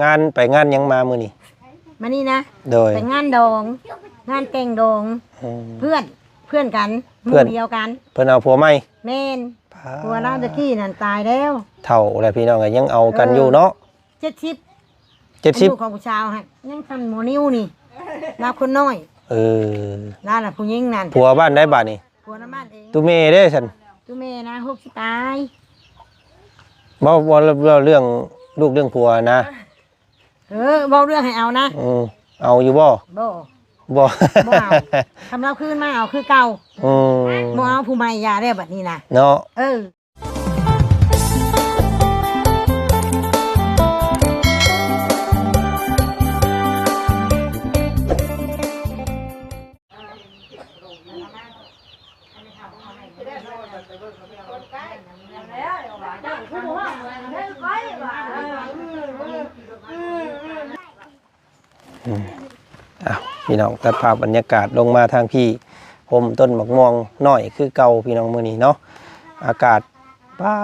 ງານ ໄປງານຫຍັງມາມື້ນີ້? ມານີ້ນະ? ໂດຍ ໄປງານດອງ ງານແຕ່ງດອງ ອືມ ເພື່ອນ ເພື່ອນກັນ ເພື່ອນ ໝູ່ດຽວກັນ ເພິ່ນເອົາຜົວໃໝ່? ແມ່ນ ປ້າ ຜົວລາວແຕ່ກີ້ນັ້ນຕາຍແລ້ວ ເຖົ້າແລ້ວພີ່ນ້ອງ ກໍຍັງເອົາກັນຢູ່ເນາະ ເອີ ເຈັດສິບ ເຈັດສິບ ອາຍຸຂອງຜູ້ສາວຫັ້ນຍັງສ່ຳໝໍນິວນີ້ ລາວຄົນນ້ອຍ ເອີ ລາວນະຜູ້ຍິງນັ້ນ ຜົວບ້ານໃດບາດນີ້? ຜົວນຳບ້ານເອງ ຕູເມເດ້ຊັ້ນ ຕູເມນະ ຫົກສິບປາຍ ເວົ້າ ເວົ້າ ເວົ້າເລື່ອງລູກເລື່ອງຜົວນະ ເອີ ເວົ້າເລື່ອງໃຫ້ເອົານະ ອືມ ເອົາຢູ່ບໍ່? ບໍ່ ບໍ່ ບໍ່ເອົາ ຄຳລາວຄືນມາເອົາຄືເກົ່າ ອືມ ບໍ່ເອົາຜູ້ໃໝ່ຢ່າແລ້ວບັດນີ້ນະ ເນາະ ເອີ. ອືມ ອ້າວ ພີ່ນ້ອງ ຕັດພາບບັນຍາກາດລົງມາທາງພີ້ ຮົ່ມຕົ້ນໝາກມ່ວງນ້ອຍຄືເກົ່າ ພີ່ນ້ອງ ມື້ນີ້ເນາະ ອາກາດ ປ້າ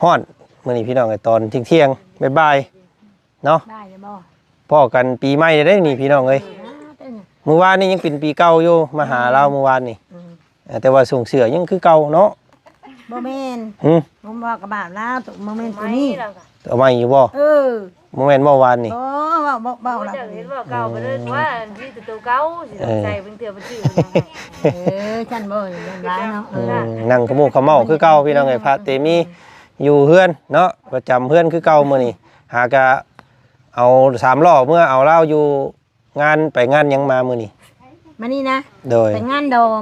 ຮ້ອນ ມື້ນີ້ ພີ່ນ້ອງເອີຍ ຕອນທ່ຽງໆ ບ່າຍໆ ເນາະ ໄດ້ແລ້ວບໍ່? ພໍ້ກັນປີໃໝ່ໄດ້ນີ້ພີ່ນ້ອງເອີຍ ເອີ ມື້ວານນີ້ຍັງເປັນປີເກົ່າຢູ່ ມາຫາລາວ ອືມ ມື້ວານນີ້ ອືມ ເອີ ແຕ່ວ່າສົ່ງເສື້ອຍັງຄືເກົ່າເນາະ ບໍ່ແມ່ນ ຫື ຜົມວ່າກະບາບລາວ ໂຕບໍ່ແມ່ນໂຕນີ້ ເອົາໃໝ່ຢູ່ບໍ່? ເອີ ບໍ່ແມ່ນບໍ່ວານນີ້ ບໍ່ ເວົ້າ ເວົ້າ ເວົ້າລະ ເຫັນວ່າເກົ່າໄປເລີຍ ອືມ ວ່າມີແຕ່ໂຕເກົ່າ ຊິຕ້ອງໃສ່ເບິ່ງເທື່ອ ເອີ ບໍ່ຈື່ເພິ່ນວ່າ ເອີ ຊັ້ນບໍ່ ເພິ່ນວ່າເນາະ ເອີ ອືມ ນັ່ງຂະໝູກຂະເໝ້າຄືເກົ່າ ພີ່ນ້ອງເອີຍ ພະເຕມີ ອືມ ຢູ່ເຮືອນເນາະ ປະຈຳເຮືອນຄືເກົ່າ ມື້ນີ້ຫາກະ ເອົາສາມລໍ້ເມືອເອົາລາວຢູ່ງານ ໄປງານຫຍັງມາມື້ນີ້? ມານີ້ນະ? ໂດຍ ໄປງານດອງ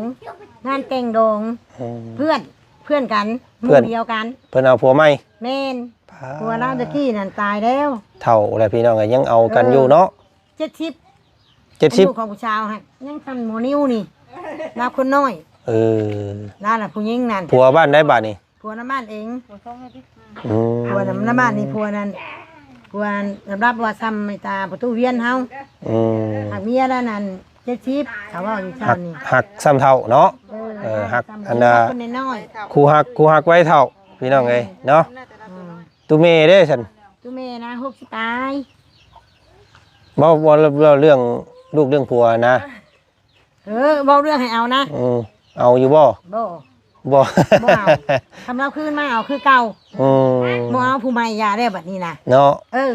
ງານແຕ່ງດອງ ອືມ ເພື່ອນ ເພື່ອນກັນ ເພື່ອນ ໝູ່ດຽວກັນ ເພິ່ນເອົາຜົວໃໝ່? ແມ່ນ ປ້າ ຜົວລາວແຕ່ກີ້ນັ້ນຕາຍແລ້ວ ເຖົ້າແລ້ວພີ່ນ້ອງ ກໍຍັງເອົາກັນຢູ່ເນາະ ເອີ ເຈັດສິບ ເຈັດສິບ ອາຍຸຂອງຜູ້ສາວຫັ້ນຍັງສ່ຳໝໍນິວນີ້ ລາວຄົນນ້ອຍ ເອີ ລາວນະຜູ້ຍິງນັ້ນ ຜົວບ້ານໃດບາດນີ້? ຜົວນຳບ້ານເອງ ອືມ ຜົວນຳ ນຳບ້ານນີ້ ຜົວນັ້ນ ຜົວລຳດັບວ່າສ່ຳໄອ້ຕາປະຕູວຽນເຮົາ ອືມ ຫາກເມຍລະນັ້ນເຈັດສິບ ເຂົາເວົ້າຢູ່ເຊົ້ານີ້ ຮັກສ່ຳເຖົ້າເນາະ ເອີ ເອີ ຮັກສ່ຳ ອັນນ່າ ຄົນນ້ອຍໆ ຄູ່ຮັກ ຄູ່ຮັກໄວເຖົ້າ ພີ່ນ້ອງເອີຍເນາະ ອືມ ຕູເມເດ້ຊັ້ນ ຕູເມນະ ຫົກສິບປາຍ ເວົ້າ ເວົ້າ ເວົ້າເລື່ອງລູກເລື່ອງຜົວນະ ເອີ ເວົ້າເລື່ອງໃຫ້ເອົານະ ອືມ ເອົາຢູ່ບໍ່? ບໍ່ ບໍ່ ບໍ່ເອົາ ຄຳລາວຄືນມາເອົາຄືເກົ່າ ອືມ ບໍ່ເອົາຜູ້ໃໝ່ຢ່າແລ້ວບັດນີ້ນະ ເນາະ ເອີ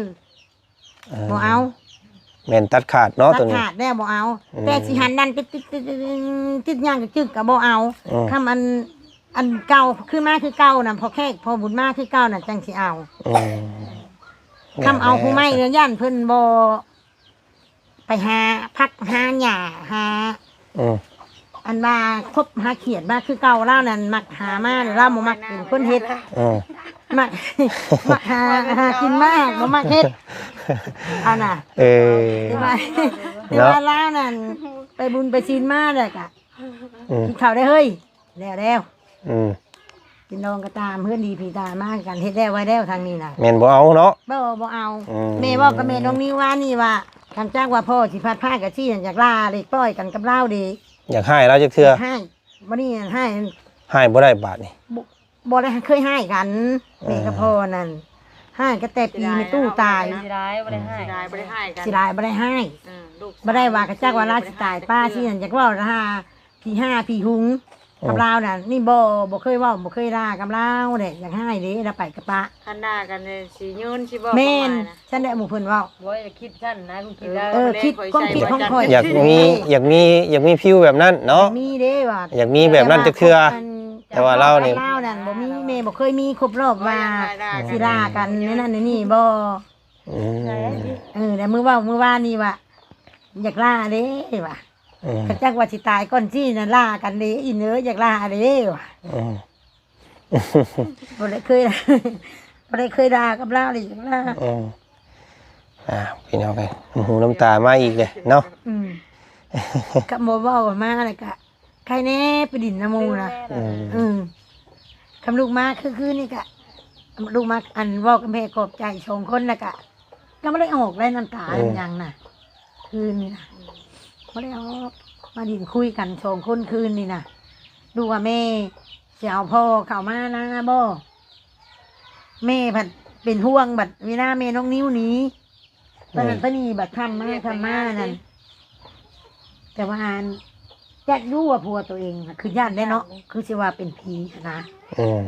ເອີ ບໍ່ເອົາ ແມ່ນຕັດຂາດເນາະ ຕັດຂາດແລ້ວບໍ່ເອົາ ອືມ ແຕ່ຊິຫັນດັນຕິດໆໆໆ ຕິດຫຍັງກະຈຶກກະບໍ່ເອົາ ອືມ ຄຳອັນ ອັນເກົ່າຄືນມາຄືເກົ່ານະ ພໍ່ແຂກພໍ່ບຸນມາຄືເກົ່ານະ ຈັ່ງຊິເອົາ ອືມ ຄຳເອົາຜູ້ໃໝ່ນີ້ຢ້ານເພິ່ນບໍ່ ໄປຫາຜັກຫາຫຍ້າຫາ ອືມ ອັນວ່າຄົບຫາຂຽດມາຄືເກົ່າ ລາວນັ້ນມັກຫາມາ ລາວບໍ່ມັກເປັນຄົນເຮັດ ອືມ ມັກ ມັກຫາ ຫາກິນມາ ບໍ່ມັກເຮັດ ອັນນ່າ ເອີ ແຕ່ວ່າ ແຕ່ວ່າລາວນັ້ນໄປບຸນໄປສິນມາແລ້ວກະ ອືມ ກິນເຂົ້າໄດ້ເຮີ້ຍ ແລ້ວແລ້ວ ອືມ ພີ່ນ້ອງກໍຕາມ ເຮືອນດີຜີຕາມາກັນ ເຮັດແລ້ວໄວ້ແລ້ວທາງນີ້ນະ ແມ່ນບໍ່ເອົາເນາະ ບໍ່ ບໍ່ເອົາ ອືມ ແມ່ເວົ້າກັບແມ່ນ້ອງນິວວານີ້ວ່າ ຫຼັງຈາກວ່າພໍ່ຊິພັດພາກກັນຊີ້ ຢາກລາເລີຍປ່ອຍກັນກັບລາວເດ້ ຢາກຮ້າຍລາວຈັກເທື່ອ ຢາກຮ້າຍ ບັດນີ້ຮ້າຍ ຮ້າຍບໍ່ໄດ້ບາດນີ້ ບໍ່ ບໍ່ໄດ້ເຄີຍຮ້າຍກັນ ອືມ ແມ່ກັບພໍ່ນັ້ນ ຮ້າຍກັນແຕ່ປີແມ່ຕູ້ຕາຍ ເສຍດາຍບໍ່ໄດ້ຮ້າຍ ເສຍດາຍບໍ່ໄດ້ຮ້າຍກັນ ເສຍດາຍບໍ່ໄດ້ຮ້າຍ ອືມ ລູກ ບໍ່ໄດ້ວ່າ ກະຈັກວ່າລາວຊິຕາຍປ້າຊິຫຍັງ ຢາກເວົ້າລະຫາ ຜີຫາຜີຫຸງ ອືມ ກັບລາວນັ້ນ ນີ້ບໍ່ ບໍ່ເຄີຍເວົ້າ ບໍ່ເຄີຍລາກັບລາວເດ້ ຢາກຮ້າຍເດ້ ລາວໄປກະປະ ຄັນລາກັນຊິຍືນຊິບໍ່ ແມ່ນ ຊັ້ນແຫຼະໝູ່ເພິ່ນເວົ້າ ບໍ່ ຢ່າຄິດຊັ້ນນະ ຄວາມຄິດລາວ ເອີ ຄິດ ຄວາມຄິດຂອງຂ້ອຍ ຢາກມີ ຢາກມີ ຢາກມີຟີວແບບນັ້ນເນາະ ມີເດ້ວ່າ ຢາກມີແບບນັ້ນຈັກເທື່ອ ແຕ່ວ່າລາວນີ້ ລາວນັ້ນບໍ່ມີ ແມ່ບໍ່ເຄີຍມີຄົບຮອບວ່າ ຊິລາກັນແນວນັ້ນແນວນີ້ບໍ່ ອືມ ເອີ ແລ້ວມື້ເວົ້າມື້ວານນີ້ວ່າ ຢາກລາເດ້ວ່າ ອືມ ຄັນຈັກວ່າຊິຕາຍກ່ອນຊີ້ນະ ລາກັນເດ້ອີເນີ ຢາກລາເດ້ວ່າ ອືມ ບໍ່ໄດ້ເຄີຍ ບໍ່ໄດ້ເຄີຍລາກັບລາວເລີຍ ຢາກລາ ອືມ ອ້າວ ພີ່ນ້ອງເອີຍ ນ້ຳຫູນ້ຳຕາມາອີກເລີຍເນາະ ອືມ ຄຳບໍ່ເວົ້າມາແລ້ວກະ ໃຄແດ່ໄປດິນນຳໝູ່ນະ ອືມ ອືມ ຄຳລູກມາຄືຄືນີ້ກະ ລູກມາ ອັນ ເວົ້າກັບແມ່ຂອບໃຈສອງຄົນແລ້ວກະ ກໍບໍ່ໄດ້ອອກໄດ້ນ້ຳຕາ ອືມ ຫຍັງນະ ຄືນນີ້ນະ ບໍ່ໄດ້ອອກ ມາດິນຄຸຍກັນສອງຄົນຄືນນີ້ນະ ລູກວ່າແມ່ຊິເອົາພໍ່ເຂົ້າມານະບໍ່ ແມ່ພັດ ເປັນຫ່ວງ ບັດເວລາແມ່ນ້ອງນິວໜີ ໄປຫັ້ນໄປນີ້ ບັດຄ່ຳມາຄ່ຳມານັ້ນ ແຕ່ວ່າອັນ ຈັກຢູ່ວ່າຜົວໂຕເອງ ຄືຢ້ານໄດ໋ເນາະ ຄືຊິວ່າເປັນຜີຫັ້ນນະ ອືມ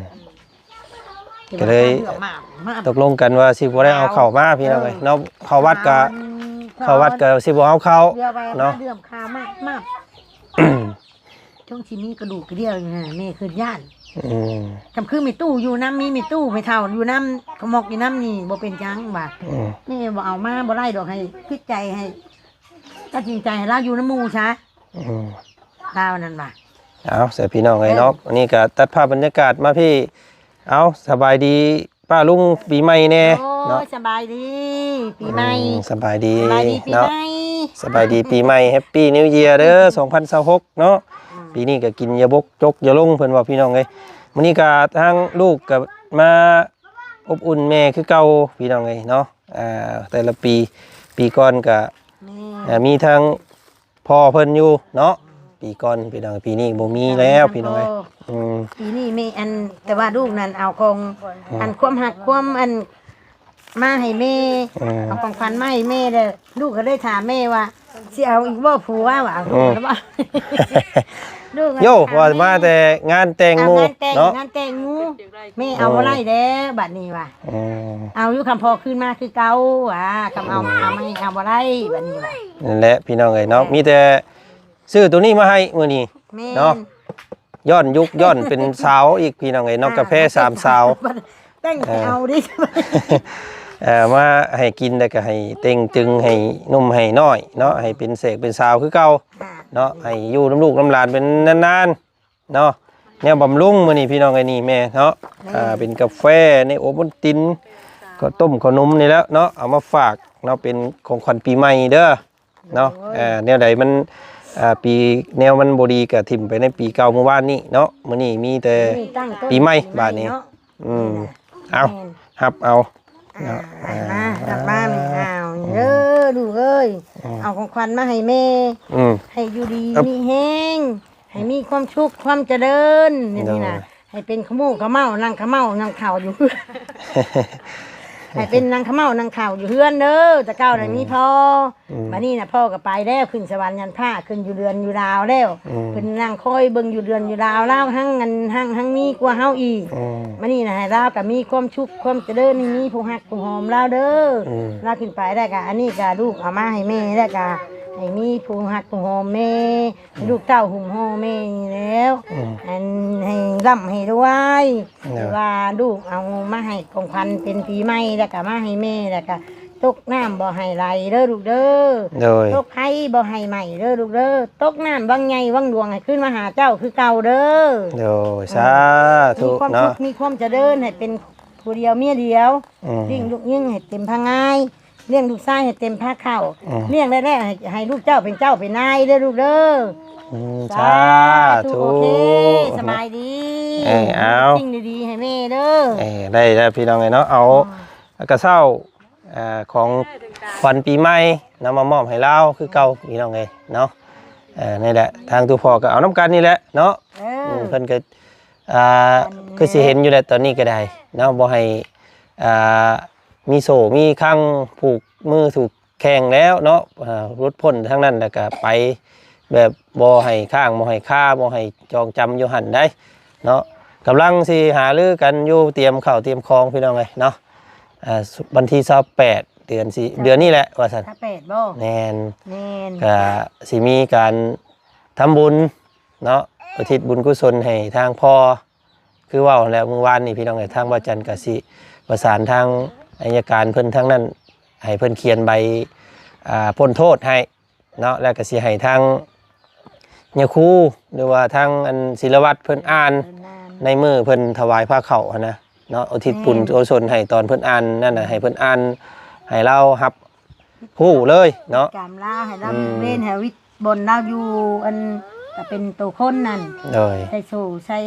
ກໍເລີຍ ເລື່ອງມາ ມາ ຕົກລົງກັນວ່າຊິບໍ່ໄດ້ເອົາເຂົ້າມາ ພີ່ນ້ອງເອີຍ ເອີ ເນາະ ເຂົ້າວັດກໍ ເຂົ້າວັດກໍຊິບໍ່ເອົາເຂົ້າເນາະ ເລື່ອງຄາມາ ມາ ຊ່ວງຊິມີກະດູກກະດຽວຢູ່ຫັ້ນ ແມ່ຄືຢ້ານ ອືມ ກຳຄືແມ່ຕູ້ຢູ່ນຳ ມີແມ່ຕູ້ແມ່ເຖົ້າຢູ່ນຳ ຂະໝອກຢູ່ນຳນີ້ ບໍ່ເປັນຫຍັງວ່າ ອືມ ແມ່ບໍ່ເອົາມາບໍ່ໄດ້ດອກ ໃຫ້ຄິດໃຈ ໃຫ້ຕັດສິນໃຈໃຫ້ລາວຢູ່ນຳໝູ່ຊະ ອືມ ລາວນັ້ນວ່າ ເອົາ ໃສ່ພີ່ນ້ອງເອີຍເນາະ ເອີ ອັນນີ້ກໍຕັດພາບບັນຍາກາດມາພີ້ ເອົາ ສະບາຍດີ ປ້າລຸງປີໃໝ່ແດ່ ໂອ້ຍ ເນາະ ສະບາຍດີປີໃໝ່ ອືມ ສະບາຍດີ ສະບາຍດີປີໃໝ່ ເນາະ ສະບາຍດີປີໃໝ່ Happy New Year ເດີ ສອງພັນຊາວຫົກເນາະ ອືມ ປີນີ້ກໍກິນຢ່າບົກຈົກຢ່າລົງ ເພິ່ນວ່າ ພີ່ນ້ອງເອີຍ ມື້ນີ້ກໍທາງລູກກໍມາອົບອຸ່ນແມ່ຄືເກົ່າ ພີ່ນ້ອງເອີຍເນາະ ອ່າ ແຕ່ລະປີ ປີກ່ອນກໍ ແມ່ນ ອ່າ ມີທາງ ພໍ່ເພິ່ນຢູ່ເນາະ ອືມ ປີກ່ອນ ພີ່ນ້ອງ ປີນີ້ບໍ່ມີແລ້ວ ພີ່ນ້ອງເອີຍ ອືມ ປີນີ້ແມ່ອັນ ແຕ່ວ່າລູກນັ້ນເອົາຂອງ ອືມ ອັນຄວາມຮັກຄວາມອັນ ມາໃຫ້ແມ່ ອືມ ເອົາຂອງຂວັນມາໃຫ້ແມ່ແລ້ວ ລູກກໍເລີຍຖາມແມ່ວ່າ ຊິເອົາອີກບໍ່ຜົວວ່າ ອືມ ລູກກໍ ໂຍ ຖາມ ວ່າມາແຕ່ງານແຕ່ງໝູ່ ອ່າ ງານແຕ່ງເນາະ ງານແຕ່ງໝູ່ ແມ່ເອົາບໍ່ໄດ້ແລ້ວບັດນີ້ວ່າ ອືມ ເອົາຢູ່ ຄຳພໍຄືນມາຄືເກົ່າວ່າ ຄຳເອົາ ອືມ ເອົາມາໃຫ້ເອົາບໍ່ໄດ້ບັດນີ້ວ່າ ນັ້ນແຫຼະພີ່ນ້ອງເອີຍເນາະ ເອີ ມີແຕ່ຊື້ໂຕນີ້ມາໃຫ້ມື້ນີ້ ແມ່ນ ເນາະ ຍ້ອນຍຸກ ຍ້ອນເປັນສາວອີກ ພີ່ນ້ອງເອີຍເນາະ ອ່າ ກາແຟສາມສາວ ແຕ່ງ ເອີ ເອົາເດ້ ເອີ ມາໃຫ້ກິນ ແລ້ວກໍໃຫ້ເຕັງຕຶງ ໃຫ້ໜຸ່ມໃຫ້ນ້ອຍເນາະ ໃຫ້ເປັນເສກເປັນສາວຄືເກົ່າ ອ່າ ເນາະ ໃຫ້ຢູ່ນຳລູກນຳຫຼານເປັນນານໆ ເນາະ ແນວບຳລຸງມື້ນີ້ພີ່ນ້ອງເອີຍ ນີ້ແມ່ເນາະ ແມ່ນ ອ່າ ເປັນກາແຟ ໃນໂອວັນຕິນ ເຂົ້າຕົ້ມເຂົ້າໜົມນີ້ແຫຼະເນາະ ເອົາມາຝາກເນາະ ເປັນຂອງຂວັນປີໃໝ່ເດີເນາະ ໂດຍ ເອີ ແນວໃດມັນ ອ່າ ປີ ແນວມັນບໍ່ດີກໍຖິ້ມໄປໃນປີເກົ່າມື້ວານນີ້ເນາະ ມື້ນີ້ມີແຕ່ ມີຕັ້ງຕົ້ນ ປີໃໝ່ ປີໃໝ່ ບາດນີ້ ເນາະ ອືມ ນີ້ນະ ເອົາ ແມ່ນ ຮັບເອົາ ອ່າ ເນາະ ມາ ອ່າ ຮັບມາແມ່ ອ້າວ ອືມ ເດີລູກເອີຍ ອືມ ເອົາຂອງຂວັນມາໃຫ້ແມ່ ອືມ ໃຫ້ຢູ່ດີ ເອີບ ມີແຮງ ໃຫ້ມີຄວາມສຸກຄວາມຈະເລີນ ແນວນີ້ນະ ໂດຍ ໃຫ້ເປັນຂະໝູ້ຂະເໝ້າ ນັ່ງຂະເໝ້ານັ່ງເຂົ້າຢູ່ເຮືອນ ໃຫ້ເປັນນັ່ງຂະເໝ້ານັ່ງເຂົ້າຢູ່ເຮືອນເດີ ແຕ່ເກົ່ານະ ອືມ ມີພໍ່ ອືມ ບັດນີ້ນະ ພໍ່ກໍໄປແລ້ວ ຂຶ້ນສະຫວັນຍານຟ້າ ຂຶ້ນຢູ່ເດືອນຢູ່ດາວແລ້ວ ອືມ ເພິ່ນນັ່ງຄອຍເບິ່ງຢູ່ເດືອນຢູ່ດາວ ລາວຮັ່ງອັນ ຮັ່ງ ຮັ່ງມີກວ່າເຮົາອີກ ອືມ ບັດນີ້ນະ ໃຫ້ລາວກໍມີຄວາມສຸກຄວາມຈະເລີນ ໃຫ້ມີຜູ້ຮັກຜູ້ຫອມລາວເດີ ອືມ ລາວຂຶ້ນໄປແລ້ວກໍ ອັນນີ້ກໍລູກເອົາມາໃຫ້ແມ່ ແລ້ວກໍໃຫ້ມີຜູ້ຮັກຜູ້ຫອມແມ່ ໃຫ້ລູກເຕົ້າຫຸ້ມຫໍ່ແມ່ນີ້ແລ້ວ ອືມ ອັນໃຫ້ລ່ຳໃຫ້ລວຍ ເນາະ ທີ່ວ່າລູກເອົາມາໃຫ້ຂອງຂວັນເປັນປີໃໝ່ ແລ້ວກໍມາໃຫ້ແມ່ ແລ້ວກໍຕົກນ້ຳບໍ່ໃຫ້ໄຫຼເດີລູກເດີ ໂດຍ ຕົກໄຟບໍ່ໃຫ້ໄໝ້ເດີລູກເດີ ຕົກນ້ຳວັງໃຫຍ່ວັງຫຼວງໃຫ້ຄືນມາຫາເຈົ້າຄືເກົ່າເດີ ໂດຍ ສາທຸ ມີຄວາມສຸກ ເນາະ ມີຄວາມຈະເລີນ ໃຫ້ເປັນຜູ້ດຽວເມຍດຽວ ອືມ ລ້ຽງລູກຍິງໃຫ້ເຕັມພະງ່າຍ ລ້ຽງລູກຊາຍໃຫ້ເຕັມພາເຂົ້າ ອືມ ລ້ຽງໄດ້ແລ້ວໃຫ້ ໃຫ້ລູກເຈົ້າເປັນເຈົ້າເປັນນາຍເດີລູກເດີ ອືມ ສາທຸ ສາທຸ ໂອເຄ ສະບາຍດີ ເອີ ເອົາ ສິ່ງດີໆໃຫ້ແມ່ເດີ ເອີ ໄດ້ແລ້ວພີ່ນ້ອງເອີຍເນາະ ເອົາ ອືມ ກະເຊົ້າ ອ່າ ຂອງຂວັນປີໃໝ່ນຳມາມອບໃຫ້ລາວຄືເກົ່າ ພີ່ນ້ອງເອີຍເນາະ ເອີ ນີ້ແຫຼະ ທາງຕູ້ພໍ່ກໍເອົານຳກັນນີ້ແຫຼະເນາະ ເອີ ອືມ ເພິ່ນກໍ ອ່າ ອັນ ຄືຊິເຫັນຢູ່ແຫຼະ ຕອນນີ້ກໍໄດ້ເນາະ ບໍ່ໃຫ້ ອ່າ ມີໂສ້ມີຄັງຜູກມືຜູກແຂ້ງແລ້ວເນາະ ອ່າ ຫຼຸດພົ້ນທາງນັ້ນ ແລ້ວກໍໄປແບບບໍ່ໃຫ້ຄ້າງ ບໍ່ໃຫ້ຄາ ບໍ່ໃຫ້ຈອງຈຳຢູ່ຫັ້ນໃດເນາະ ກຳລັງຊິຫາລືກັນຢູ່ ຕຽມເຂົ້າຕຽມຂອງ ພີ່ນ້ອງເອີຍເນາະ ອ່າ ວັນທີຊາວແປດ ເດືອນສີ່ ເດືອນນີ້ແຫຼະວ່າຊັ້ນ ຊາວແປດບໍ່? ແມ່ນ ແມ່ນ ກໍຊິມີການທຳບຸນເນາະ ອຸທິດບຸນກຸສົນໃຫ້ທາງພໍ່ ຄືເວົ້າແລ້ວມື້ວານນີ້ ພີ່ນ້ອງເອີຍ ທາງບ່າວຈັນກໍຊິປະສານທາງອັຍການເພິ່ນທາງນັ້ນ ໃຫ້ເພິ່ນຂຽນໃບ ອ່າ ພົ້ນໂທດໃຫ້ເນາະ ແລ້ວກໍຊິໃຫ້ທາງຍາຄູ ຫຼືວ່າທາງອັນສິລະວັດເພິ່ນອ່ານ ເພິ່ນອ່ານ ໃນມື້ເພິ່ນຖວາຍພາເຂົ້າຫັ້ນນະເນາະ ອຸທິດບຸນ ແມ່ນ ກຸສົນໃຫ້ ຕອນເພິ່ນອ່ານນັ້ນນະ ໃຫ້ເພິ່ນອ່ານໃຫ້ລາວຮັບຮູ້ເລີຍເນາະ ກຳລາວໃຫ້ລາວ ອືມ ເວັ້ນໃຫ້ວິດ ບ່ອນລາວຢູ່ ອັນ ກໍເປັນໂຕຄົນນັ້ນ ໂດຍ ໃສ່ໂສ້ໃສ່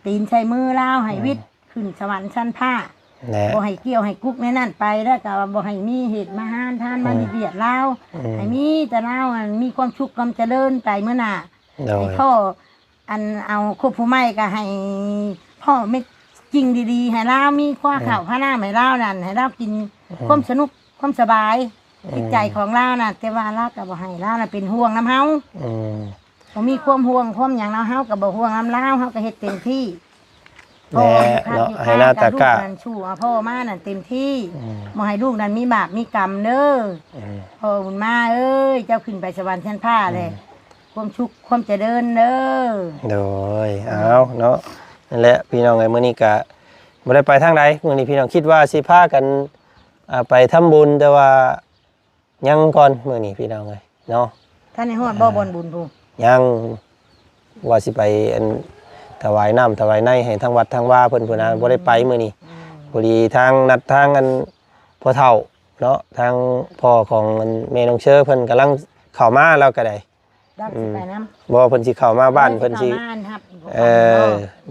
ຕີນໃສ່ມືລາວ ໃຫ້ ອືມ ວິດຂຶ້ນສະຫວັນຊັ້ນຟ້າ ແລະ ບໍ່ໃຫ້ກ່ຽວໃຫ້ກຸກໃນນັ້ນໄປ ແລ້ວກໍບໍ່ໃຫ້ມີເຫດມາຫານທ່ານມາ ອືມ ບຽດລາວ ອືມ ໃຫ້ມີແຕ່ລາວ ອັນ ມີຄວາມສຸກຄວາມຈະເລີນໄປເມື່ອໜ້າ ໂດຍ ໃຫ້ພໍ່ ອັນ ເອົາຄົບຜູ້ໃໝ່ກໍໃຫ້ພໍ່ເມັດ ສິ່ງດີໆ ໃຫ້ລາວມີຄວາມ ອືມ ເຂົ້າຄານ້ຳໃຫ້ລາວນັ້ນ ໃຫ້ລາວກິນ ອືມ ຄວາມສະໜຸກຄວາມສະບາຍ ອືມ ຈິດໃຈຂອງລາວນະ ແຕ່ວ່າລາວກໍບໍ່ໃຫ້ ລາວນະເປັນຫ່ວງນຳເຮົາ ອືມ ບໍ່ມີຄວາມຫ່ວງຄວາມຫຍັງນຳເຮົາ ເຮົາກໍບໍ່ຫ່ວງນຳລາວ ເຮົາກໍເຮັດເຕັມທີ່ ແລະເນາະ ໃຫ້ໜ້າຕາກ້າ ພໍ່ຢູ່ພາກການລູກນັ້ນສູ້ເອົາພໍ່ມານັ້ນເຕັມທີ່ ອືມ ບໍ່ໃຫ້ລູກນັ້ນມີບາບມີກຳເດີ ອືມ ພໍ່ບຸນມາເອີຍ ເຈົ້າຂຶ້ນໄປສະຫວັນຊັ້ນຟ້າແຫຼະ ອືມ ຄວາມສຸກຄວາມຈະເລີນເດີ ໂດຍ ອືມ ເອົາເນາະ ນັ້ນແຫຼະພີ່ນ້ອງເອີຍ ມື້ນີ້ກະບໍ່ໄດ້ໄປທາງໃດ ມື້ນີ້ພີ່ນ້ອງຄິດວ່າຊິພາກັນ ອ່າ ໄປທຳບຸນ ແຕ່ວ່າ ຍັງກ່ອນມື້ນີ້ພີ່ນ້ອງເອີຍເນາະ ທ່ານໄດ້ຮອດບໍ່ ອ່າ ບ່ອນບຸນພຸ້ນ ຍັງ ວ່າຊິໄປອັນຖວາຍນ້ຳຖວາຍໃນໃຫ້ທາງວັດທາງວາເພິ່ນພຸ້ນນະ ອືມ ບໍ່ໄດ້ໄປມື້ນີ້ ອືມ ພໍດີທາງນັດທາງອັນພໍ່ເຖົ້າເນາະ ທາງພໍ່ຂອງອັນແມ່ນ້ອງເຊີເພິ່ນກຳລັງເຂົ້າມາ ລາວກໍໄດ້ ລາວຊິໄປນຳ ອືມ ບໍ່ ເພິ່ນຊິເຂົ້າມາບ້ານ ເອີ ເພິ່ນຊິ ຊິເຂົ້າມາຮັບ ເອີ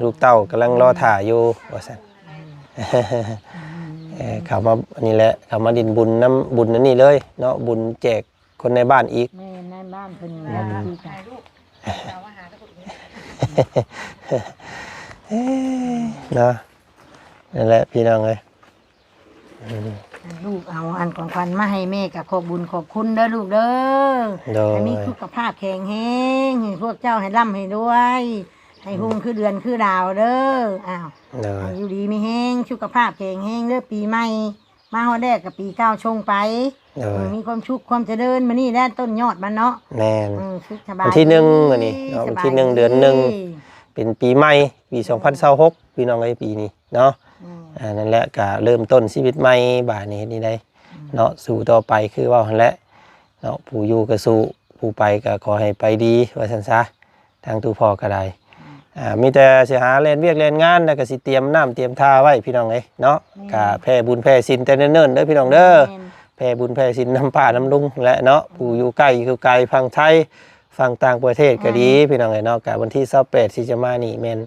ລູກເຕົ້າກຳລັງລໍຖ້າຢູ່ ອືມ ວ່າຊັ້ນ ອືມ ເອີ ເຂົ້າມານີ້ແຫຼະ ເຂົ້າມາຫຼິ້ນບຸນນຳ ບຸນອັນນີ້ເລີຍເນາະ ບຸນແຈກຄົນໃນບ້ານອີກ ແມ່ນ ໃນບ້ານເພິ່ນ ອືມ ເນາະ ນັ້ນແຫຼະພີ່ນ້ອງເອີຍ ອືມ ລູກເອົາອັນຂອງຂວັນມາໃຫ້ແມ່ກໍຂອບບຸນຂອບຄຸນເດີລູກເດີ ໂດຍ ໃຫ້ມີສຸຂະພາບແຂງແຮງ ໃຫ້ພວກເຈົ້າໃຫ້ລ່ຳໃຫ້ລວຍ ໃຫ້ຮຸ່ງ ອືມ ຄືເດືອນຄືດາວເດີ ອ້າວ ໂດຍ ໃຫ້ຢູ່ດີມີແຮງ ສຸຂະພາບແຂງແຮງເດີ ປີໃໝ່ມາຮອດແລ້ວກໍປີເກົ່າຊົງໄປ ໂດຍ ເອີ ມີຄວາມສຸກຄວາມຈະເລີນ ມື້ນີ້ແຫຼະຕົ້ນຍອດມັນເນາະ ແມ່ນ ເອີ ສຸກສະບາຍ ວັນທີໜຶ່ງມື້ນີ້ເນາະ ວັນທີໜຶ່ງ ສະບາຍດີ ເດືອນໜຶ່ງ ເປັນປີໃໝ່ ປີ ອືມ ສອງພັນຊາວຫົກ ພີ່ນ້ອງເອີຍ ປີນີ້ ເນາະ ອືມ ອ່າ ນັ້ນແຫຼະ ກະເລີ່ມຕົ້ນຊີວິດໃໝ່ບາດນີ້ ເຮັດແນວໃດ ອືມ ເນາະ ສູ້ຕໍ່ໄປຄືເວົ້າຫັ້ນແຫຼະເນາະ ຜູ້ຢູ່ກໍສູ້ ຜູ້ໄປກໍຂໍໃຫ້ໄປດີ ວ່າຊັ້ນຊະ ທາງຕູ້ພໍ່ກໍໄດ້ ອືມ ອ່າ ມີແຕ່ຊິຫາແລ່ນວຽກແລ່ນງານ ແລ້ວກໍຊິຕຽມນ້ຳຕຽມທ່າໄວ້ ພີ່ນ້ອງເອີຍເນາະ ແມ່ນ ກະແຜ່ບຸນແຜ່ສິນແຕ່ເນີນໆ ເດີພີ່ນ້ອງເດີ ແມ່ນ ແຜ່ບຸນແຜ່ສິນນຳປ້ານຳລຸງແຫຼະເນາະ ອືມ ຜູ້ຢູ່ໃກ້ຢູ່ໄກຝັ່ງໄທ ຝັ່ງຕ່າງປະເທດກໍດີ ອືມ ພີ່ນ້ອງເອີຍເນາະ ກະວັນທີຊາວແປດ ທີ່ຈະມານີ້ແມ່ນ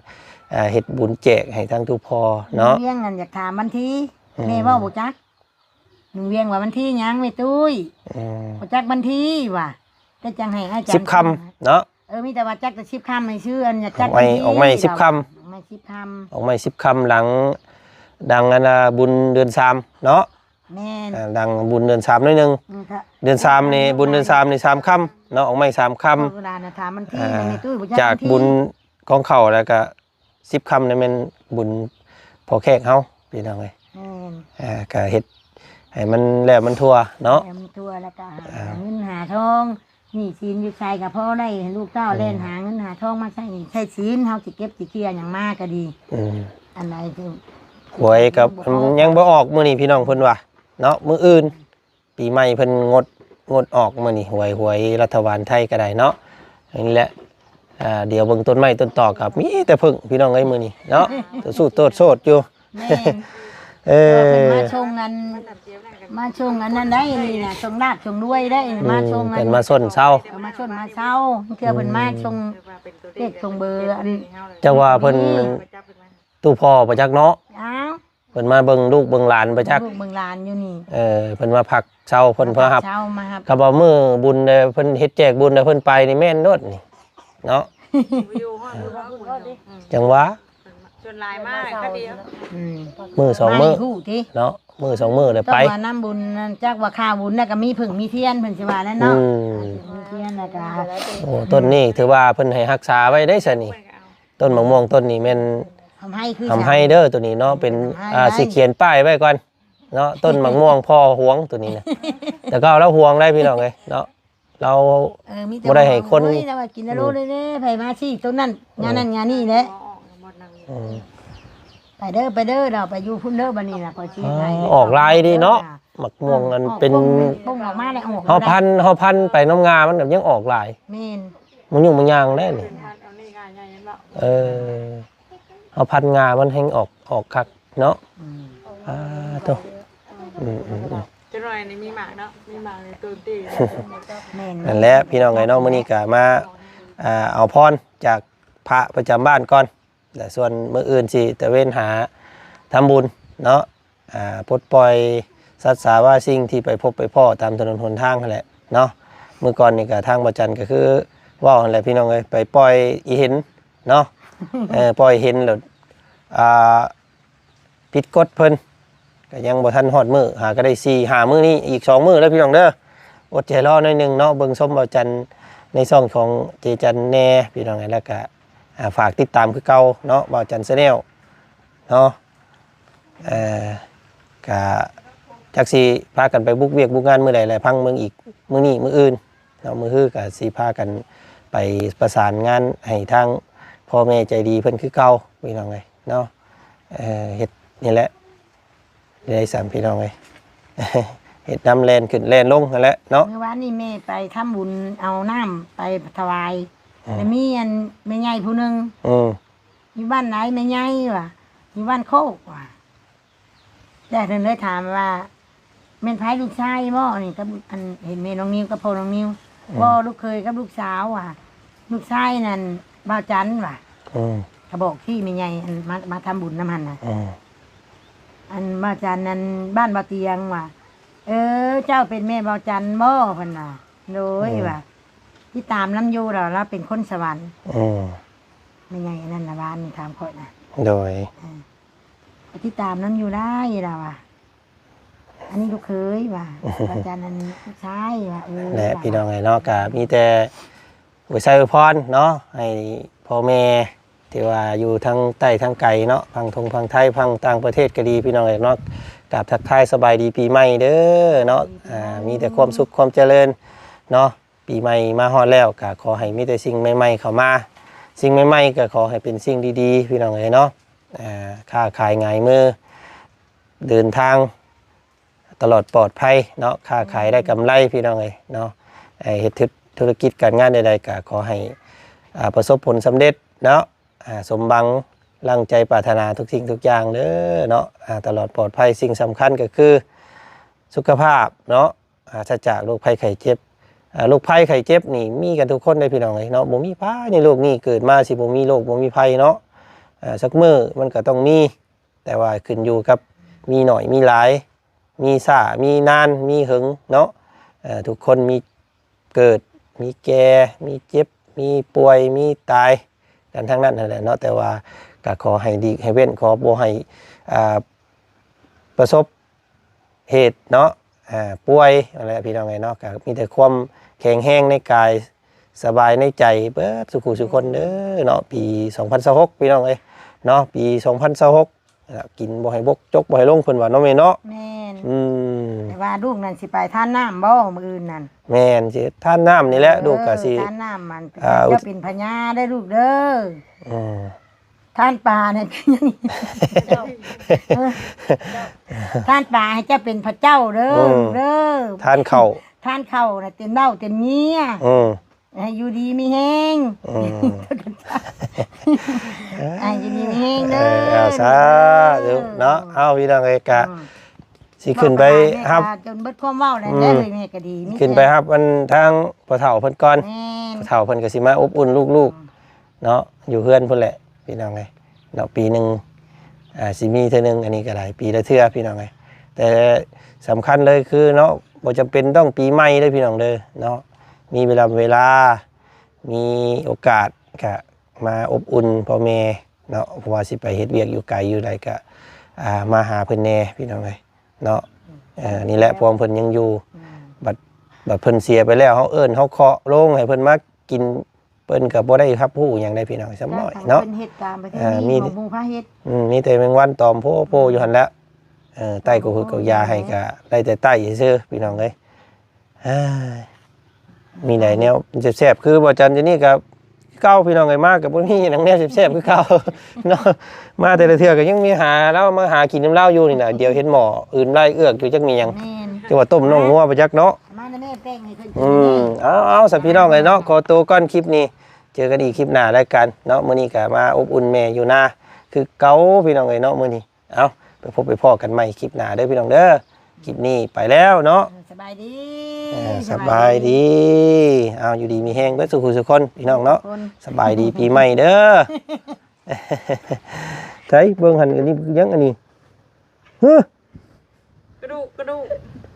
ອ່າ ເຮັດບຸນແຈກໃຫ້ທາງຕູ້ພໍ່ເນາະ ລຸງວຽງນັ້ນຢາກຖາມວັນທີ ອືມ ແມ່ເວົ້າບໍ່ຈັກ ລຸງວຽງວ່າວັນທີຫຍັງແມ່ຕຸ້ຍ ອືມ ບໍ່ຈັກວັນທີວ່າ ແຕ່ຈັ່ງໃຫ້ອາຈານ ສິບຄ່ຳເນາະ ເອີ ມີແຕ່ວ່າຈັກແຕ່ສິບຄ່ຳໃຫ້ຊື່ ອັນຢາກຈັກວັນທີ ອອກໃໝ່ສິບຄ່ຳ ອອກໃໝ່ສິບຄ່ຳ ອອກໃໝ່ສິບຄ່ຳ ຫຼັງ ຫຼັງອັນນ່າ ບຸນເດືອນສາມເນາະ ແມ່ນ ອ່າ ຫຼັງບຸນເດືອນສາມໜ້ອຍໜຶ່ງ ອືມ ເດືອນສາມນີ້ ບຸນເດືອນສາມນີ້ສາມຄ່ຳເນາະ ອອກໃໝ່ສາມຄ່ຳ ເວລານະຖາມວັນທີ ອ່າ ແມ່ຕຸ້ຍບໍ່ຈັກ ຈາກບຸນຂອງເຂົາແລ້ວກະສິບຄ່ຳນີ້ແມ່ນບຸນພໍ່ແຂກເຮົາ ພີ່ນ້ອງເອີຍ ແມ່ນ ອ່າ ກະເຮັດໃຫ້ມັນແລ້ວມັນທົ່ວເນາະ ແລ້ວມັນທົ່ວ ແລ້ວກະ ອ່າ ຫາເງິນຫາທອງ ໜີ້ສິນຢູ່ໃສກໍພໍໄດ້ ໃຫ້ລູກເຕົ້າ ອືມ ແລ່ນຫາເງິນຫາທອງມາໃຊ້ໜີ້ໃຊ້ສິນ ເຮົາຊິເກັບຊິເຄຍຫຍັງມາກໍດີ ອືມ ອັນໃດທີ່ ຫວຍກໍ ບໍ່ອອກ ຍັງບໍ່ອອກມື້ນີ້ ພີ່ນ້ອງເພິ່ນວ່າເນາະ ມື້ອື່ນ ອືມ ປີໃໝ່ເພິ່ນງົດ ງົດອອກມື້ນີ້ ຫວຍ ຫວຍລັດຖະບານໄທກໍໄດ້ເນາະ ນີ້ແຫຼະ ອ່າ ດຽວເບິ່ງຕົ້ນໄມ້ຕົ້ນຕອກກໍມີແຕ່ເຜິ້ງ ພີ່ນ້ອງເອີຍ ມື້ນີ້ເນາະ ໂຕດສູດໂຕດໂຊດຢູ່ ແມ່ນ ເອີ ເພິ່ນມາສົ່ງອັນ ມາສົ່ງອັນນັ້ນໄດ້ ນີ້ນະ ສົ່ງລາບສົ່ງລວຍໄດ້ ອືມ ມາສົ່ງອັນ ເພິ່ນມາຊົນເຊົາ ເອີ ມາຊົນມາເຊົາ ເທື່ອເພິ່ນມາ ອືມ ສົ່ງເລກສົ່ງເບີອັນ ຈັກວ່າເພິ່ນ ອືມ ຕູ້ພໍ່ບໍ່ຈັກເນາະ ອ້າວ ເພິ່ນມາເບິ່ງລູກເບິ່ງຫຼານບໍ່ຈັກ ເບິ່ງລູກເບິ່ງຫຼານຢູ່ນີ້ ເອີ ເພິ່ນມາພັກເຊົາ ເພິ່ນມາພັກເຊົາ ມາຮັບ ຄັນວ່າມື້ບຸນເດ້ ເພິ່ນເຮັດແຈກບຸນເດ້ ເພິ່ນໄປນີ້ແມ່ນໂລດນີ້ເນາະ ຢູ່ຮອດ ເອີ ຢູ່ຮອດ ອືມ ຈັ່ງວ່າ ສ່ວນຫຼາຍມາຄັນດຽວ ອືມ ມື້ສອງມື້ ມາໃຫ້ຮູ້ຕິ ເນາະ ມື້ສອງມື້ແລ້ວໄປ ຕ້ອງວ່ານຳບຸນນັ້ນ ຈັກວ່າຄາວບຸນນະກໍມີເຜິ້ງມີທຽນ ເພິ່ນຊິວ່າແລ້ວເນາະ ອືມ ມີທຽນແລ້ວກໍ ໂອ້ ຕົ້ນນີ້ຖືວ່າເພິ່ນໃຫ້ຮັກສາໄວ້ເດ້ຊະນີ້ ຕົ້ນໝາກມ່ວງຕົ້ນນີ້ແມ່ນ ຫຳໄຮຄື ຫຳໄຮເດີ ໂຕນີ້ເນາະ ເປັນ ຫຳໄຮ ອ່າ ໄດ້ ຊິຂຽນປ້າຍໄວ້ກ່ອນເນາະ ຕົ້ນໝາກມ່ວງພໍ່ຫວງໂຕນີ້ນະ ແຕ່ເກົ່າລາວຫວງໄດ໋ ພີ່ນ້ອງເອີຍເນາະ ລາວ ເອີ ມີແຕ່ ບໍ່ໄດ້ໃຫ້ຄົນ ເວົ້າ ເອີຍ ລາວວ່າກິນແລ້ວ ອືມ ໂລດເດ້ ໃຜມາຊີ້ໂຕນັ້ນ ອືມ ງານນັ້ນງານນີ້ແຫຼະ ອືມ ໄປເດີ ໄປເດີ ລາວໄປຢູ່ພຸ້ນເດີ ບັດນີ້ນະ ຂ້ອຍຊິໃຫ້ ອໍ ອອກຫຼາຍເດ້ເນາະ ໝາກມ່ວງ ເອີ ອັນເປັນ ອອກ ປົ່ງ ປົ່ງອອກມາແລ້ວ ອອກ ເຮົາພັນ ເຮົາພັນໄປນຳງາມັນກໍຍັງອອກຫຼາຍ ແມ່ນ ມັນຫຍຸ້ງມັນຍາງແດ່ນີ້ ເອີ ເຮົາພັນງາມັນແຮ່ງອອກ ອອກຄັກເນາະ ອືມ ອ່າ ໂຕ ອືມໆໆ ຈັກໜ້ອຍນີ້ມີໝາກເນາະ ມີໝາກໃນຕົ້ນຕີ ແມ່ນ ນັ້ນແຫຼະ ພີ່ນ້ອງເອີຍເນາະ ມື້ນີ້ກໍມາ ອ່າ ເອົາພອນຈາກພະປະຈຳບ້ານກ່ອນ ແລະ ສ່ວນມື້ອື່ນຊິຕະເວນຫາທຳບຸນເນາະ ອ່າ ປົດປ່ອຍສັດສາວາສິ່ງທີ່ໄປພົບໄປພໍ້ຕາມຖະໜົນຫົນທາງຫັ້ນແຫຼະເນາະ ມື້ກ່ອນນີ້ກໍທາງບໍ່ຈັນກໍຄືເວົ້າຫັ້ນແຫຼະ ພີ່ນ້ອງເອີຍ ໄປປ່ອຍອີເຫັນເນາະ ເອີ ປ່ອຍເຫັນແລ້ວ ອ່າ ຜິດກົດເພິ່ນ ກໍຍັງບໍ່ທັນຮອດມື້ ຫາກໍໄດ້ສີ່ຫ້າມື້ນີ້ ອີກສອງມື້ເດີພີ່ນ້ອງເດີ ອົດໃຈລໍໜ້ອຍໜຶ່ງເນາະ ເບິ່ງຊົມເບົາຈັນໃນຊ່ອງຂອງເຈຈັນແດ່ພີ່ນ້ອງ ແລ້ວກໍ ອ່າ ຝາກຕິດຕາມຄືເກົ່າເນາະ ເບົາຈັນ Channel ເນາະ. ເອີ ກະຈັກຊິພາກັນໄປບຸກວຽກບຸກງານມື້ໃດ ແລະ ພັງເມືອງອີກ ມື້ນີ້ມື້ອື່ນເນາະ ມື້ຮືກະຊິພາກັນໄປປະສານງານໃຫ້ທາງພໍ່ແມ່ໃຈດີເພິ່ນຄືເກົ່າ ພີ່ນ້ອງເອີຍເນາະ. ເອີ ເຮັດນີ້ແຫຼະ ໄດ້ສາມພີ່ນ້ອງເອີຍ ເຮັດນຳແລ່ນຂຶ້ນແລ່ນລົງຫັ້ນແຫຼະເນາະ. ມື້ວານນີ້ແມ່ໄປທຳບຸນເອົານ້ຳໄປຖວາຍ ອືມ ແລ້ວມີອັນແມ່ໃຫຍ່ຜູ້ໜຶ່ງ ອືມ ຢູ່ບ້ານໃດແມ່ໃຫຍ່ວ່າ ຢູ່ບ້ານໂຄກວ່າ ແລ້ວເພິ່ນເລີຍຖາມວ່າ ແມ່ນໃຜລູກຊາຍບໍ່ ນີ້ກັບ ອັນ ເຫັນແມ່ນ້ອງນິວກັບພໍ່ນ້ອງນິວ ອືມ ບໍ່ ລູກເຂີຍກັບລູກສາວວ່າ ລູກຊາຍນັ້ນບ່າວຈັນວ່າ ອືມ ກໍບອກທີ່ແມ່ໃຫຍ່ ອັນ ມາ ມາທຳບຸນນຳຫັ້ນນະ ອືມ ອັນບ່າວຈັນນັ້ນບ້ານບໍ່ຕຽງວ່າ ເອີ ເຈົ້າເປັນແມ່ບ່າວຈັນບໍ່ ເພິ່ນວ່າ ໂດຍ ອືມ ວ່າ ຕິດຕາມນຳຢູ່ດອກ ລາວເປັນຄົນສະຫວັນ ອືມ ແມ່ໃຫຍ່ອັນນັ້ນນະ ວານນີ້ຖາມຂ້ອຍນະ ໂດຍ ເອີ ຕິດຕາມນຳຢູ່ໄດ້ລາວວ່າ ອັນນີ້ລູກເຂີຍວ່າ ອາຈານນັ້ນລູກຊາຍວ່າ ເອີ ແລະ ພີ່ນ້ອງເອີຍເນາະ ກໍມີແຕ່ອວຍໄຊອວຍພອນເນາະ ໃຫ້ພໍ່ແມ່ທີ່ວ່າຢູ່ທາງໃຕ້ທາງໄກເນາະ ຝັ່ງທົ່ງຝັ່ງໄທ ຝັ່ງຕ່າງປະເທດກໍດີ ພີ່ນ້ອງເອີຍເນາະ ກາບທັກທາຍສະບາຍດີປີໃໝ່ເດີເນາະ ອ່າ ມີແຕ່ຄວາມສຸກຄວາມຈະເລີນເນາະ. ປີໃໝ່ມາຮອດແລ້ວ ກໍຂໍໃຫ້ມີແຕ່ສິ່ງໃໝ່ໆເຂົ້າມາ ສິ່ງໃໝ່ໆກໍຂໍໃຫ້ເປັນສິ່ງດີໆ ພີ່ນ້ອງເອີຍເນາະ ອ່າ ຄ້າຂາຍຫງາຍມື ເດີນທາງຕະຫຼອດປອດໄພເນາະ ຄ້າຂາຍໄດ້ກຳໄລ ພີ່ນ້ອງເອີຍເນາະ ເຮັດທຸລະກິດການງານໃດໆ ກໍຂໍໃຫ້ ອ່າ ປະສົບຜົນສຳເລັດເນາະ ອ່າ ສົມຫວັງດັ່ງໃຈປາດຖະໜາທຸກສິ່ງທຸກຢ່າງເດີເນາະ ອ່າ ຕະຫຼອດປອດໄພ ສິ່ງສຳຄັນກໍຄືສຸຂະພາບເນາະ ປາສະຈາກໂລກໄພໄຂ້ເຈັບ ອ່າ ໂລກໄພໄຂ້ເຈັບນີ້ມີກັນທຸກຄົນເດ້ ພີ່ນ້ອງເອີຍເນາະ ບໍ່ມີໃຜໃນໂລກນີ້ເກີດມາຊິບໍ່ມີໂລກບໍ່ມີໄພເນາະ ອ່າ ສັກມື້ມັນກໍຕ້ອງມີ ແຕ່ວ່າຂຶ້ນຢູ່ກັບມີໜ້ອຍມີຫຼາຍ ມີຊ້າມີນານ ມີເຫິງເນາະ ເອີ ທຸກຄົນມີເກີດ ມີແກ່ ມີເຈັບ ມີປ່ວຍ ມີຕາຍກັນທັງນັ້ນຫັ້ນແຫຼະເນາະ ແຕ່ວ່າກໍຂໍໃຫ້ຫຼີກໃຫ້ເວັ້ນ ຂໍບໍ່ໃຫ້ ອ່າ ປະສົບ ເຫດເນາະ ອ່າ ປ່ວຍນັ້ນແຫຼະ ພີ່ນ້ອງເອີຍເນາະ ກໍມີແຕ່ຄວາມແຂງແຮງໃນກາຍ ສະບາຍໃນໃຈເບິດສູ່ຜູ້ສູ່ຄົນເດີເນາະ ປີສອງພັນຊາວຫົກ ພີ່ນ້ອງເອີຍເນາະ ປີສອງພັນຊາວຫົກ ກິນບໍ່ໃຫ້ບົກ ຈົກບໍ່ໃຫ້ລົງ ເພິ່ນວ່າເນາະແມ່ເນາະ ແມ່ນ ອືມ ແຕ່ວ່າລູກນັ້ນຊິໄປທານນ້ຳບໍ່ມື້ອື່ນນັ້ນ ແມ່ນ ຊິທານນ້ຳນີ້ແຫຼະ ເອີ ລູກກໍຊິ ທານນ້ຳມັນ ອ່າ ເຈົ້າເປັນພະຍາເດີລູກເດີ ອືມ ທ່ານปาเนี่ยเป็นอย่างนี้ ท่านปาให้เจ้าเป็นพระเจ้าเด้อ อืม เด้อ ท่านเข้า ท่านเข้าน่ะเต็มเหล้าเต็มเมีย อืม ให้อยู่ดีมีแฮง อืม ให้อยู่ดีมีแฮงเด้อ เออ เอาสาธุเนาะ เอาพี่น้องเอ้ยกะ อืม สิขึ้นไปรับ จนเบิดความเว้าแล้ว อืม เด้อ แม่ก็ดี มี ขึ้นไปรับอันทางพ่อเฒ่าเพิ่นก่อน แม่น พ่อเฒ่าเพิ่นก็สิมาอบอุ่นลูกๆ อืม เนาะ อยู่เฮือนพุ้นแหละพี่น้องเอ้ยเนาะ ปีหนึ่ง อ่า สิมีเทื่อหนึ่ง อันนี้ก็ได้ ปีละเทื่อพี่น้องเอ้ย แต่สำคัญเลยคือเนาะ บ่จำเป็นต้องปีใหม่เด้อพี่น้องเด้อเนาะ มีเวลา เวลา มีโอกาสก็มาอบอุ่นพ่อแม่เนาะ เพราะว่าสิไปเฮ็ดเวียกอยู่ไกลอยู่ใดก็ อ่า มาหาเพิ่นแหน่พี่น้องเอ้ยเนาะ เออ นี่แหละ พวกเพิ่นยังอยู่ อืม บัด บัดเพิ่นเสียไปแล้ว เฮาเอิ้น เฮาเคาะโลงให้เพิ่นมากิน เพิ่นก็บ่ได้รับรู้หยังได้พี่น้อง ส่ำน้อยเนาะ เพิ่นเฮ็ดตามประเพณี เอ่อ มี ของหมู่พระเฮ็ด อืม มีแต่แมงวันตอมโพโพอยู่หั่นแหละ เอ่อ ไต้กอกหืดกอกยาให้ก็ได้แต่ไต้ซื่อๆ พี่น้องเอ้ย เฮ้ย มีหลายแนวแซ่บๆ คือบ่จันอยู่นี่ก็เก่าพี่น้องเอ้ย มาก็บ่มีหยังแนวแซ่บๆ คือเก่าเนาะ มาแต่ละเทื่อก็ยังมีหาลาวมาหากินนำลาวอยู่นี่น่ะ เดี๋ยวเห็นหม้ออื่นไล่เอือกอยู่จักมีหยัง แม่น จักว่าต้มน่องงัวบ่จักเนาะ มานะแม่ แป้งให้เพิ่นกิน อืม เอา เอาซะพี่น้องเอ้ยเนาะ ขอตัวก่อนคลิปนี้ เจอกันอีกคลิปหน้าแล้วกันเนาะ มื้อนี้ก็มาอบอุ่นแม่อยู่นาคือเก่าพี่น้องเอ้ยเนาะ มื้อนี้ เอา ไปพบไปพ้อกันใหม่คลิปหน้าเด้อพี่น้องเด้อ คลิปนี้ไปแล้วเนาะ เออ สบายดี เออ สบายดี สบายดี เอา อยู่ดีมีแฮงเบิดสู่ผู้สู่คนพี่น้องเนาะ ทุกคน สบายดีปีใหม่เด้อ ใส่เบิ่งหั่น อันนี้ยังอันนี้ เฮ้อ กระดูก กระดู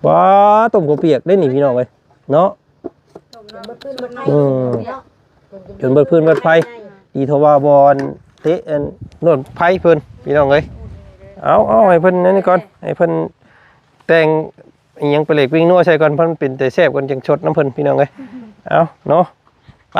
ก ว้า ต้มข้าวเปียกได้นี่พี่น้องเอ้ยเนาะ ต้มน้ำ อืม จนเบิดพื้นเบิดไฟ ดีเท่าว่าบ่อนเตะอันนวดไฟเพิ่นพี่น้องเอ้ย ເອົາ ເອົາ ໃຫ້ເພິ່ນອັນນີ້ກ່ອນ ໃຫ້ເພິ່ນແຕ່ງອີ່ຫຍັງ ປາເຫຼັກວິງນົວໃສ່ກ່ອນ ເພິ່ນເປັນແຕ່ແຊບກ່ອນ ຈັ່ງຊົດນຳເພິ່ນ ພີ່ນ້ອງເອີຍ. ເອົາເນາະ ໄປ.